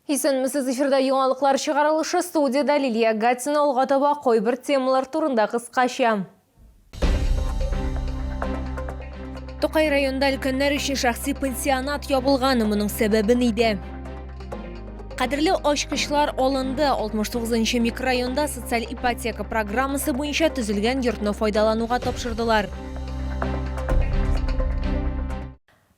Исәнмесез, эфирда яңалыклар чыгарылышы, студиядә Лилия Гатина. Алга таба кайбер темалар турында кыскача. Тукай районында өлкәннәр өчен шәхси пансионат ябылган, моның сәбәбе нидә? Кадерле ачкычлар алынды. 69 нчы микрорайонда социаль ипотека программасы буенча төзелгән йортны файдалануга тапшырдылар.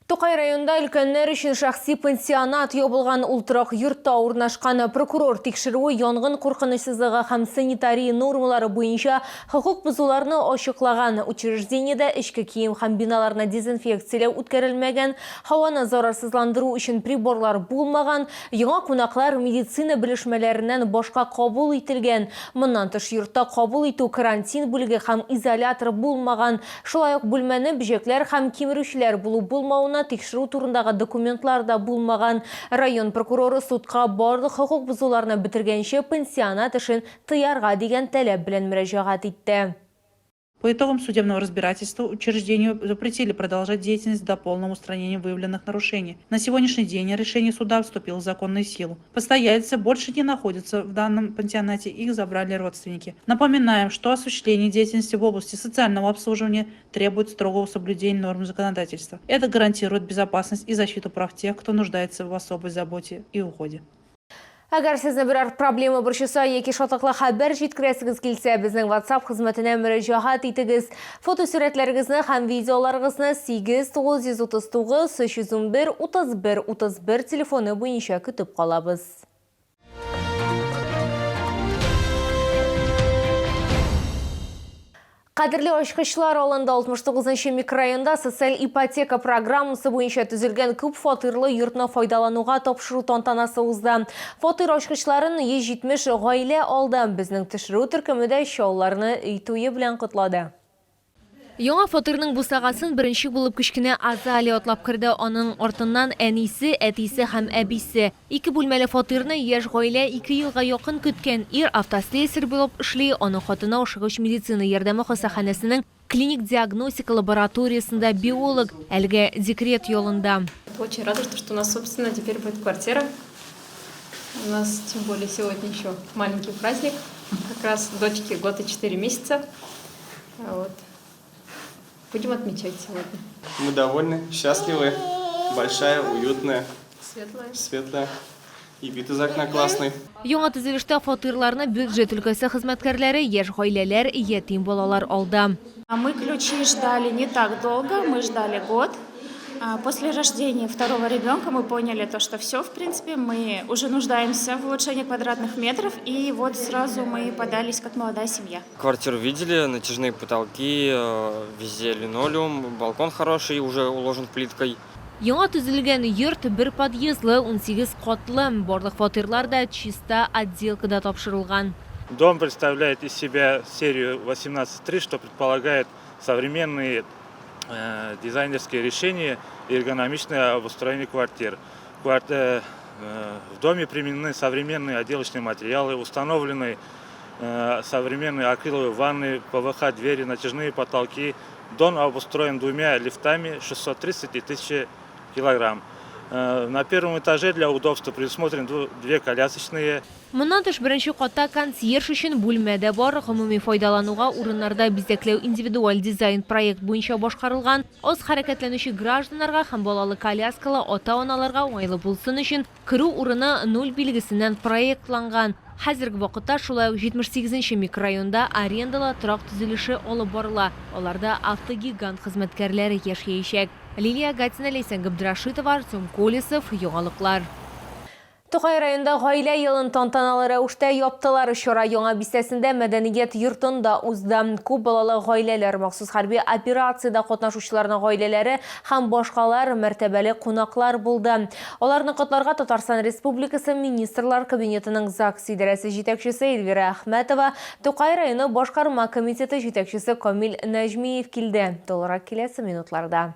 Тукай районында өлкәннәр өчен шәхси пансионат ябылган, ул торак йортта урнашкан. Прокурор тикшерүе янгын куркынычсызлыгы һәм санитария нормалары буенча хокук бозуларны ачыклаган. Учреждениедә эчке кием һәм биналарны дезинфекцияләү үткәрелмәгән, һаваны зарарсызландыру өчен приборлар булмаган, яңа кунаклар медицина белешмәләреннән башка кабул ителгән. Моннан тыш, йортта кабул итү, карантин бүлеге һәм изолятор булмаган. Шулай ук бүлмәне бөҗәкләр һәм кимерүчеләр булу-булмавына тикшерү турындагы документлар да булмаган. Район прокуроры судка барлык хокук бозуларны бетергәнче пансионат эшен тыярга дигән таләп белән мөрәҗәгать итте. По итогам судебного разбирательства учреждению запретили продолжать деятельность до полного устранения выявленных нарушений. На сегодняшний день решение суда вступило в законную силу. Постояльцы больше не находятся в данном пансионате, их забрали родственники. Напоминаем, что осуществление деятельности в области социального обслуживания требует строгого соблюдения норм законодательства. Это гарантирует безопасность и защиту прав тех, кто нуждается в особой заботе и уходе. Әгәр сезне берәр проблема борчыса яки шатлыклы хәбәр җиткерәсегез килсә, безнең WhatsApp хезмәтенә мөрәҗәгать итегез. Фотосурәтләрегезне һәм видеоларыгызны 8 939 311 31 31 телефоны буенча көтеп калабыз. Кадерле ачкычлар алынды. 69 нчы микрорайонда социаль ипотека программасы буенча төзелгән күп фатирлы йортны файдалануга тапшыру тантанасы узды. Фатир ачкычларын 170 гаилә алды. Безнең төшерү төркеме дә чалларны өй туе белән котлады. Яңа фатирның бусагасын беренче булып кечкенә Азалия атлап керде. Аның артыннан әнисе, әтисе һәм әбисе. Ике бүлмәле фатирны яшь гаилә ике елга якын көткән. Ир автослесарь булып эшли, аның хатыны ашыгыч медицина ярдәме хастаханәсенең клиник-диагностика лабораториясендә биолог, әлегә декрет ялында. Очень рада, что у нас собственно теперь будет квартира. У нас тем более сегодня еще маленький праздник. Как раз дочке год и четыре месяца. Вот. Будем отмечать сегодня. Мы довольны, счастливы. Большая, уютная. Светлая. Светлая. И вид из окна классный. Яңа төзелештә фатирларны бюджет өлкәсе хезмәткәрләре, яшь гаиләләр, ятим балалар алды. Мы ключи ждали не так долго, мы ждали год. После рождения второго ребенка мы поняли то, что все, в принципе, мы уже нуждаемся в улучшении квадратных метров, и вот сразу мы подались как молодая семья. Квартиру видели, натяжные потолки, э, везде линолеум, балкон хороший, уже уложен плиткой. Яңа төзелгән йорт бер подъездлы, 18 катлы. Барлык фатирлар да чиста отделкада тапшырылган. Дом представляет из себя серию 18.3, что предполагает современные э, дизайнерские решения и эргономичное обустроение квартир. Э, в доме применены современные отделочные материалы, установлены современные акриловые ванны, ПВХ-двери, натяжные потолки. Дом обустроен двумя лифтами 630 и 1000 килограмм. На первом этаже для удобства предусмотрены две колясочные. Моннан тыш, беренче катта консьерж өчен бүлмә дә бар. Гомуми файдалануга урыннарда бизәкләү индивидуаль дизайн-проект буенча башкарылган. Аз хәрәкәтләнүче гражданнарга һәм балалы коляскалы ата-аналарга уңайлы булсын өчен керү урыны нуль билгесеннән проектланган. Хәзерге вакытта шулай ук 78 нче микрорайонда арендалы торак төзелеше алып барыла, аларда автогигант хезмәткәрләре яшәячәк. Лилия Гатина, Ләйсән Габдрашитова, Артем Колесов, Яңалыклар. Тукай районында Гаилә елын тантаналы рәвештә яптылар. Чара Яңа бистәсендә Мәдәният йортында узды. Күп балалы гаиләләр, махсус хәрби операциядә катнашучыларның гаиләләре һәм башкалар мәртәбәле кунаклар булды. Аларны котларга Татарстан Республикасы Министрлар Кабинетының ЗАГС идарәсе җитәкчесе Эльвира Әхмәтова, Тукай районы башкарма комитеты җитәкчесе Камил Нәҗмиев килде. Тулырак киләсе минутларда.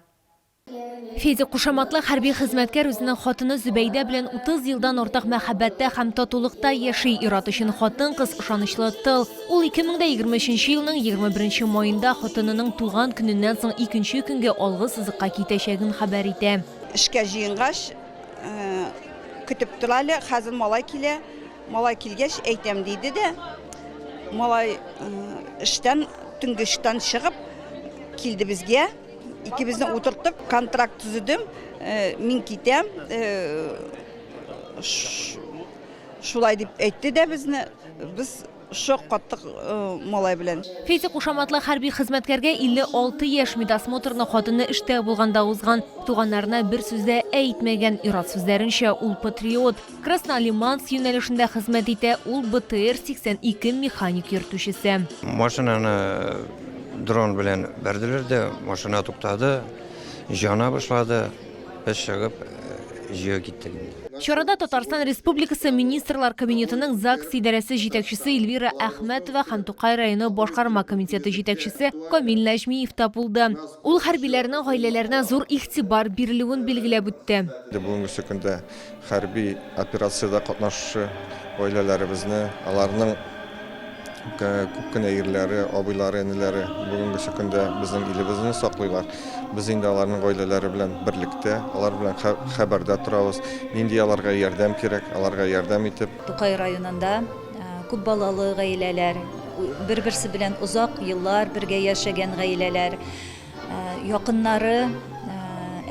Федя кушаматлы хәрби хезмәткәр үзенең хатыны Зөбәйдә белән 30 елдан артык мәхәббәттә һәм татулыкта яши. Ир-ат өчен хатын-кыз, ышанычлы тыл. Ул 2023 елның 21 маенда хатынының туган көненнән соң икенче көнгә алгы сызыкка китәчәген хәбәр итә. Эшкә җыенгач, Көтеп тор әле, хәзер малай килә. Малай килгәч әйтәм, диде дә, малай эштән, төнге эштән чыгып килде безгә. Икебезне утыртып, контракт төзедем. Мин китәм. Шулай дип әйтте дә безне. Без шок каттык малай белән. Федя кушаматлы хәрби хезмәткәргә 56 яшь, медосмотрны хатыны эштә булганда узган. Туганнарына бер сүз дә әйтмәгән. Ир-ат сүзләренчә, ул патриот. Краснолиманск юнәлешендә хезмәт итә, ул БТР-82 механик йөртүчесе. Машинаны дрон белән бәрделәр дә, машина туктады, җана башлады. Без чыгып, җыя киттек инде. Чарада Татарстан Республикасы Министрлар Кабинетының ЗАГС идарәсе җитәкчесе Эльвира Әхмәтова һәм Тукай районы башкарма комитеты җитәкчесе Камил Нәҗмиев та булды. Ул хәрбиләрнең гаиләләренә зур игътибар бирелүен билгеләп үтте. Бүгенгесе көндә хәрби операциядә катнашучы гаиләләребезне, аларның күп кенә ирләре, абыйлары, энеләре бүгенгесе көндә безнең илебезне саклыйлар. Без инде аларның гаиләләре белән берлектә, алар белән хәбәрдә торабыз. Нинди аларга ярдәм кирәк, аларга ярдәм итеп. Тукай районында күп балалы гаиләләр, бер-берсе белән озак еллар бергә яшәгән гаиләләр, Якыннары,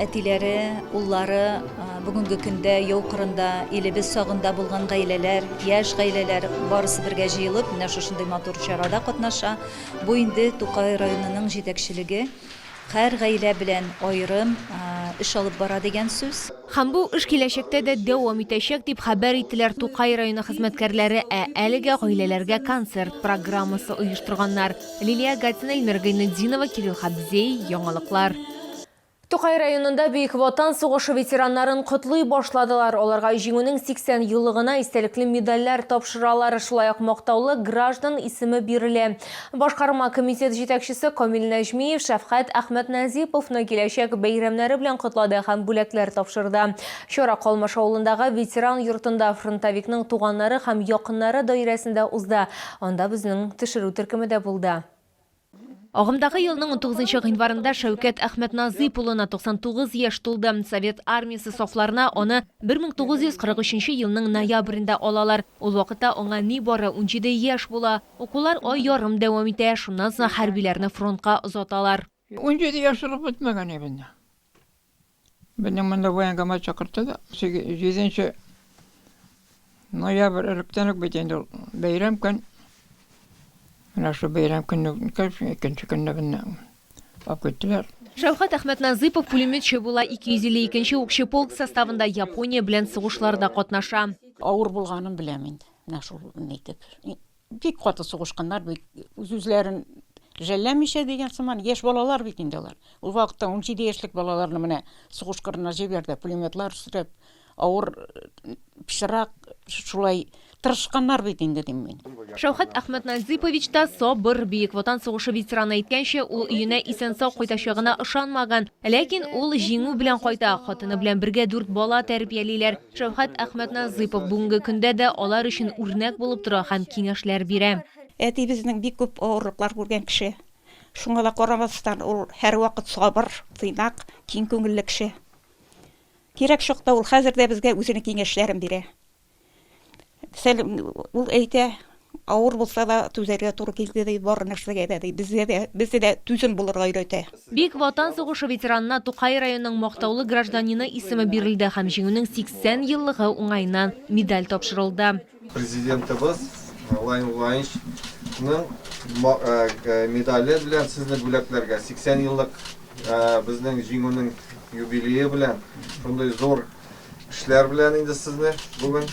әтиләре, уллары бүгенге көндә яу кырында, илебез сагында булган гаиләләр, яшь гаиләләр барысы бергә җыелып, менә шушындый матур чарада катнаша. Бу инде Тукай районының җитәкчелеге һәр гаилә белән аерым эш алып бара дигән сүз. Һәм бу эш киләчәктә дә дәвам итәчәк, дип хәбәр иттеләр Тукай районы хезмәткәрләре. Ә әлегә гаиләләргә концерт программасы оештырганнар. Лилия Гатина, Эльмира Гайнетдинова, Кирилл Хабзей, Яңалыклар. Тукай районында Бөек Ватан сугышы ветераннарын котлый башладылар. Аларга Җиңүнең 80 еллыгына истәлекле медальләр тапшыралар, шулай ук мактаулы граждан исеме бирелә. Башкарма комитет җитәкчесе Камил Нәҗмиев Шәфкать Әхмәтназиповны киләчәк бәйрәмнәре белән котлады һәм бүләкләр тапшырды. Чара Калмыш авылындагы ветеран йортында фронтовикның туганнары һәм якыннары даирәсендә узды. Анда безнең төшерү төркеме дә булды. Агымдагы елның унтугызынчы гыйнварында Шәүкәт Әхмәтназыйп улына 99 яшь тулды. Совет Армиясе сафларына аны 1943 елның ноябрендә алалар. Ул вакытта аңа нибары 17 яшь була. Укулар ай ярым дәвам итә, шуннан соң хәрбиләрне фронтка озаталар. 17 яшь тулып бетмәгән иде инде. Безнең монда военкомат чакыртты да, җиденче ноябрь электән үк бит инде ул бәйрәм көн. Менә шул бәйрәм көнне үткәч, икенче көнне безне алып киттеләр. Шәүхәт Әхмәтназыйпов пулеметчы була, 252 нче укчы полк составында Япония белән сугышларда катнаша. Авыр булганын беләм инде. Менә шул нитеп. Бик каты сугышканнар, бик үз-үзләрен жәлләмичә дигән сыман, яшь балалар бит инде алар. Ул вакытта 17 яшьлек балаларны менә сугыш кырына җибәрде, пулеметлар өстерәп, авыр пычрак шулай тырышканнар бит инде дим мин. Шәүхәт Әхмәтназыйпович та сабыр. Бөек Ватан сугышы ветераны әйткәнчә, ул өенә исән-сау кайтачагына ышанмаган. Ләкин ул җиңү белән кайта. Хатыны белән бергә дүрт бала тәрбиялиләр. Шәүхәт Әхмәтназыйпов бүгенге көндә дә алар өчен үрнәк булып тора һәм киңәшләр бирә. Әти безнең бик күп авырлыклар күргән кеше. Шуңа да карамастан, ул һәрвакыт сабыр, тыйнак, киң күңелле кеше. Кирәк чакта ул хәзер дә безгә үзенең киңәшләрен бирә. Сәлим, ул әйтә, авыр булса да түзәргә туры килде, ди, бар нәрсәгә дә, ди, безгә дә, безне дә түзем булырга өйрәтә. Бөек Ватан сугышы ветеранына Тукай районының мактаулы гражданины исеме бирелде һәм Җиңүнең 80 еллыгы уңаеннан медаль тапшырылды. Президентыбыз Владимир Владимировичның медале белән сезне бүләкләргә, 80 еллык безнең Җиңүнең юбилее белән шундый зур Эшләр белән инде сезне бүген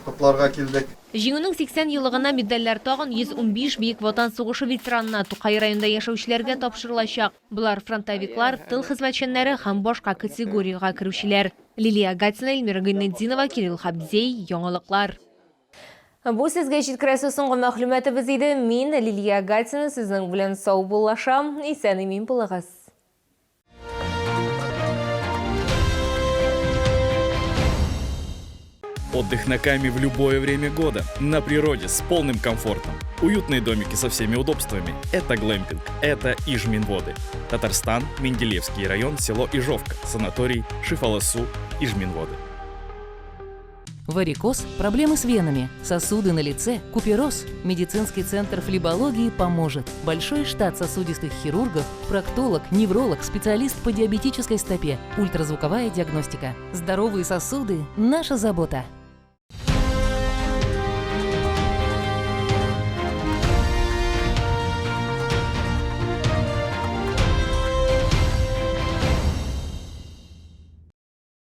котларга килдек. Җиңүнең 80 еллыгына медальләр тагын 115 Бөек Ватан сугышы ветеранына, Тукай районында яшәүчеләргә тапшырылачак. Болар, фронтовиклар, тыл хезмәтчәннәре һәм башка категориягә керүчеләр. Лилия Гатина, Эльмира Гыйнетдинова, Кирилл Хабзей, Яңалыклар. Бу сезгә җиткерәсе соңгы мәгълүматыбыз иде. Мин, Лилия Гатина, сезнең белән саубуллашам. Исән-имин булыгыз. Отдых на Каме в любое время года. На природе с полным комфортом. Уютные домики со всеми удобствами. Это глэмпинг. Это Ижминводы. Татарстан, Менделеевский район, село Ижовка. Санаторий Шифаласу, Ижминводы. Варикоз, проблемы с венами, сосуды на лице, купероз. Медицинский центр флебологии поможет. Большой штат сосудистых хирургов, проктолог, невролог, специалист по диабетической стопе, ультразвуковая диагностика. Здоровые сосуды – наша забота.